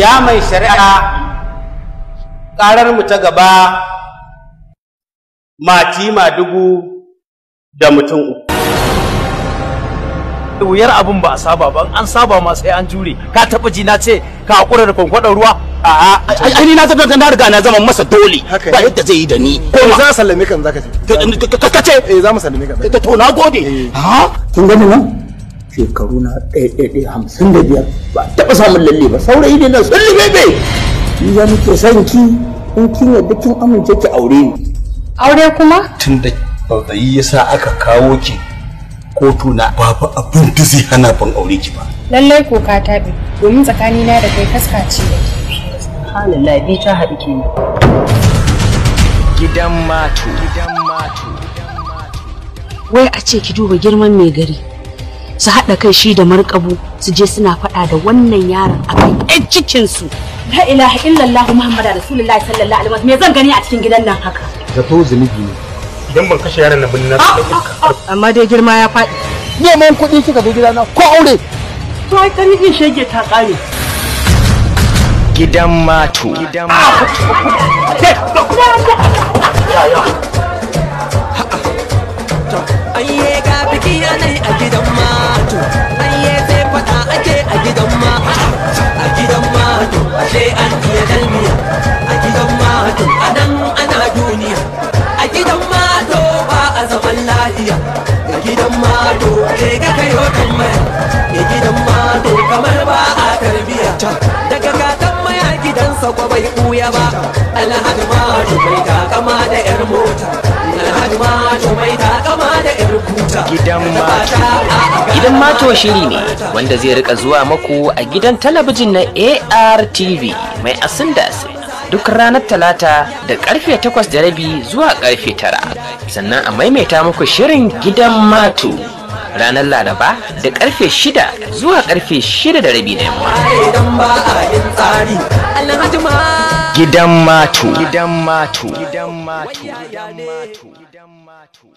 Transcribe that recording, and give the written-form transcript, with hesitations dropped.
Ya mai shari'a, ƙarar mu ta gaba Mati Madugu da mutum 3. Wuyar abin ba a saba ba, an saba ma sai an jure. Ka taɓa ji na ce ka haƙura da kwankwaɗon ruwa? A'a, ai ni na zama, na riga na zama masa dole, ba yadda zai yi da ni. Ko za a sallame kan zaka ce? Ka ce? Eh, za mu sallame ka. To na gode. Ha? Kin gani nan? Shekaru na 1 1 55 ba taɓa samun lalle ba, saurayi ne na sulli bebe. Ni za muke son ki, in kin yadda kin amince ki aure ni. Aure kuma? Tun da tsautsayi ya sa aka kawo ki kotu na, babu abin da zai hana ban aure ki ba. Lallai ko ka taɓe, domin tsakanina da kai kaska ce da kifi. Subhanallah, bi ta haɗu kenan. Gidan Mato. Gidan Mato. Wai a ce ki duba girman mai gari. Su haɗa kai shi da markabu su je suna faɗa da wannan yaron akan ƴan cikinsu. La ilaha illallah Muhammadu Rasulullahi sallallahu alaihi wasallam, me zan gani a cikin gidan nan haka? Zato zunubi ne. Idan ban kashe yaron nan ba na san iska. Amma dai girma ya faɗi. Neman kuɗi kika zo gidana ko aure? To ai ƙarfin shege ta ƙare. Gidan Mato. Gidan Mato. Aiye ga biki anai a gidan Mato. Aiye sai fada ake a gidan Mato. A gidan Mato ashe an iya dalmiya. A gidan Mato anan ana duniya. A gidan Mato ba a zaman lafiya. A gidan Mato ke ga kayo tambaya. A gidan Mato kamar ba a tarbiya. Daga kakan maya gidansa kwa bai buya ba. Alhaji Mato mai takama da yar mota. Alhaji Mato mai takama da yar kuta. Gidan Mato. Gidan Mato shiri ne wanda zai rika zuwa maku a gidan talabijin na ARTV mai asin da asin. Duk ranar Talata da karfe 8:30 zuwa karfe 9. Sannan a maimaita muku shirin Gidan Mato ranar Laraba da karfe 6 zuwa karfe 6:30 na yamma. Idan ba a yin tsari. Alhaji Gidan Mato. Gidan Mato. Gidan Mato. Gidan Mato.